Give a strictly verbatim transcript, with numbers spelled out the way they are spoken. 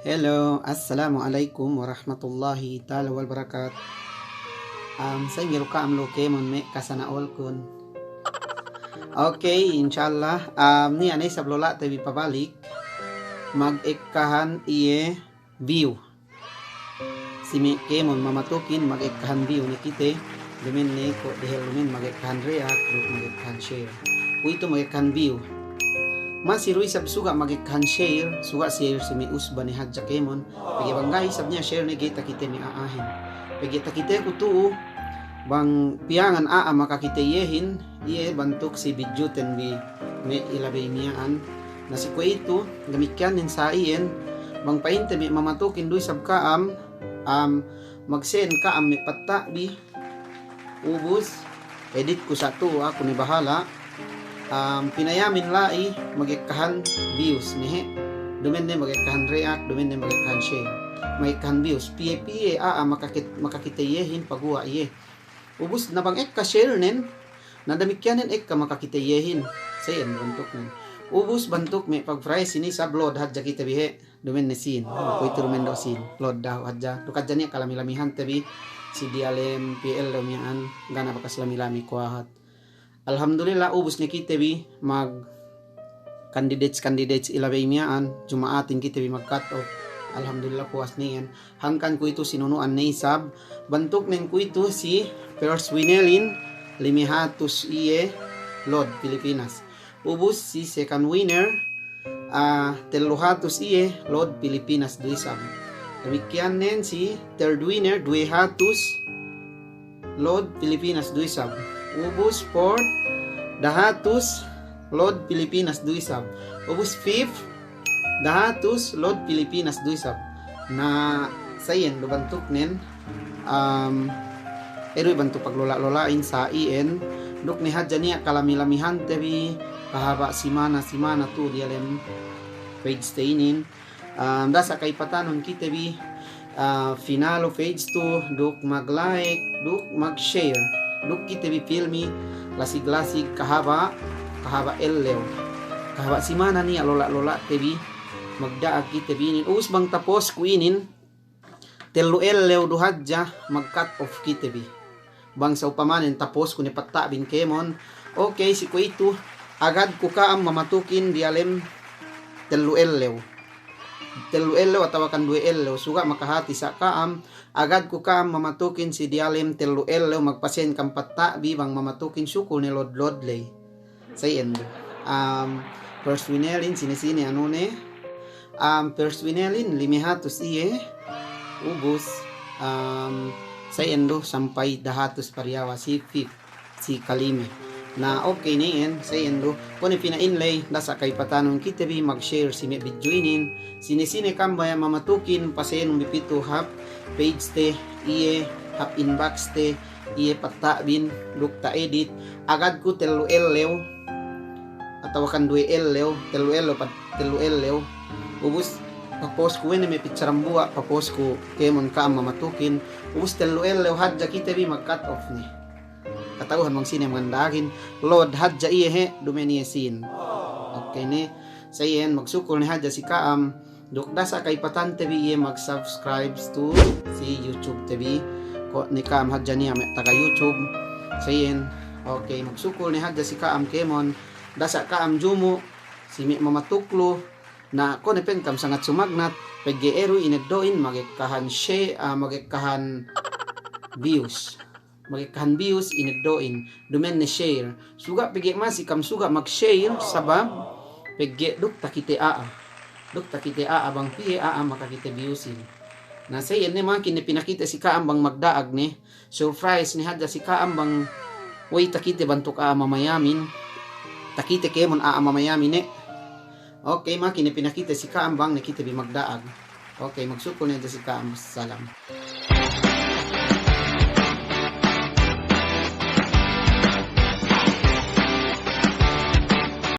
Hello, assalamu alaikum warahmatullahi ta'ala wabarakatuh. Am, sa'ingge du ka'am lu kēmon me' kasana allkun. Okay, insya Allah, am, niya' ne isab lola'te bi pabalik, magekkahan iye view. Si me' kēmon mamatukin magekkahan view ne kite, duma'in ne ko' dehellu men magekkahan react, duk magekkahan share. Kuwe'itu magekkahan view. Masi du isab suga' magekkahan share, suga' share si me' usba ne hadja kēmon. Pegge' bang ga'i isab niya' share ne ga'i takite me' a'ahin. Pegge' takiteku tu'u, bang piyangan a'a makakite iyehin, iye bantuk si videoten bi me' ilabey miya'an. Na si kuwe'itu, damikkiyanen sa iyan, bang pa'inte me' mamatukin du isab ka'am, am, mag-send ka'am me' patta'bi, ubus, editku sa' tu'u, aku ne bahala', am, pinayamin la'i magekkahan views ne he', duma'in ne magekkahan react, duma'in ne magekkahan share, magekkahan views, piye-piye a'a makakit-, makakite iyehin paguwa' iye. Ubus na bang ekka share nen, na damikkiyanen ekka makakite iyehin, sa iyan bantuknen. Ubus bantuk me' pag-price inin isab load hadja kite bi he', duma'in ne sīn. Kuwe'itu duma'in du sīn, load dahu' hadja. Duk hadja niya' kalami-lamihante bi, si diyalem P L du miya'an, ga' ne bakas lami-lami kuwahat. Alhamdulillah, ubus ne kite bi mag-candidates, candidates ilabey miya'an, Juma'atin kite bi mag-cut off. Alhamdulillah, puwas ne iyan. Hangkan kuwe'itu sinunu'an ne isab, bantuknen kuwe'itu si first winnerin lime hatus iye load Pilipinas. Ubus si second winner, ah, tellu hatus iye load Pilipinas du isab. Damikkiyanen si third winner duwe hatus load Pilipinas du isab. Ubus fourth, dahatus load Pilipinas du isab. Ubus fifth, dahatus load Pilipinas du isab. Na sa iyan du bantuknen, am, iye du bantuk paglola'-lola'in sa iyan, duk ne hadja niya' kalami-lamihante bi, kahaba' simana-simana tu'u diyalem pagete inin. Am, dasa' ka'ipatanun kite bi, ah, pinalu pagete, duk mag-like, duk mag-share, duk kite bi pilmi lasig-lasig kahaba', kahaba' ellew. Kahaba' simana niya' lola'-lola'te bi, magda'ag kite bi inin. Ubus bang tapusku inin, tellu ellew du hadja mag-cut off kite bi. Bang sa upamanen tapusku ne patta'bin kēmon, okay, si kuwe'itu, agadku ka'am mamatukin diyalem tellu ellew. Tellu ellew atawakan duwe ellew, suga' makahati sa ka'am, agadku ka'am mamatukin si diyalem tellu ellew, magpa-send ka'am patta'bi bang mamatukin, sukul ne load-load ley. Sa iyan du. Am, first winnerin sine-sine anune. Am, first winnerin lime hatus iye. Ubus, am, sa iyan du sampay dahatus pariyawa si fifth, si kalime. Na, okay ne iyan, sa iyan du. Kuwe' ne pina'in ley, dasa' ka'ipatanun kite bi mag-share si me' video inin. Sine-sine ka'am baya' mamatukin, pa-send bi pitu hap pagete iye, hap inboxte iye patta'bin, duk ta-edit, agadku tellu ellew, atawakan duwe ellew, tellu ellew, pad-, tellu ellew. Ubus, papusku we' ne me' picture dambuwa', papusku kēmon ka'am mamatukin. Ubus tellu ellew hadja kite bi mag-cut off ne. Kata'uhan bang sine manganda'agin, load hadja iye he', duma'in iye sīn. Okay ne, sa iyan, magsukul ne hadja si ka'am. Duk dasa' ka'ipatante bi iye mag-subscribe tu'u si YouTube te bi. Ko' ne ka'am hadja niya' me' taga YouTube. Sa iyan, okay, magsukul ne hadja si ka'am kēmon. Dasa' ka'am jumu' si me' mamatuk lu. Na ko' ne pa'in ka'am sangat sumagnat, pegge' eru ineddo'in magekkahan she-, ah, magekkahan views. Magekkahan views ineddo'in, duma'in ne share. Suga' pegge' masi ka'am suga' mag-share, sabab pegge' duk takite a'a. Duk takite a'a bang piye a'a makakite viewsin. Na sa iyan ne makin ne pinakite si ka'am bang magda'ag ne. Surprise ne hadja si ka'am bang, wey, takite bantuk a'a mamayamin. Takite kēmon a'a mamayamin ne. Okay, makin ne pinakite si ka'am bang ne kite bi magda'ag. Okay, magsukul ne hadja si ka'am. Salam.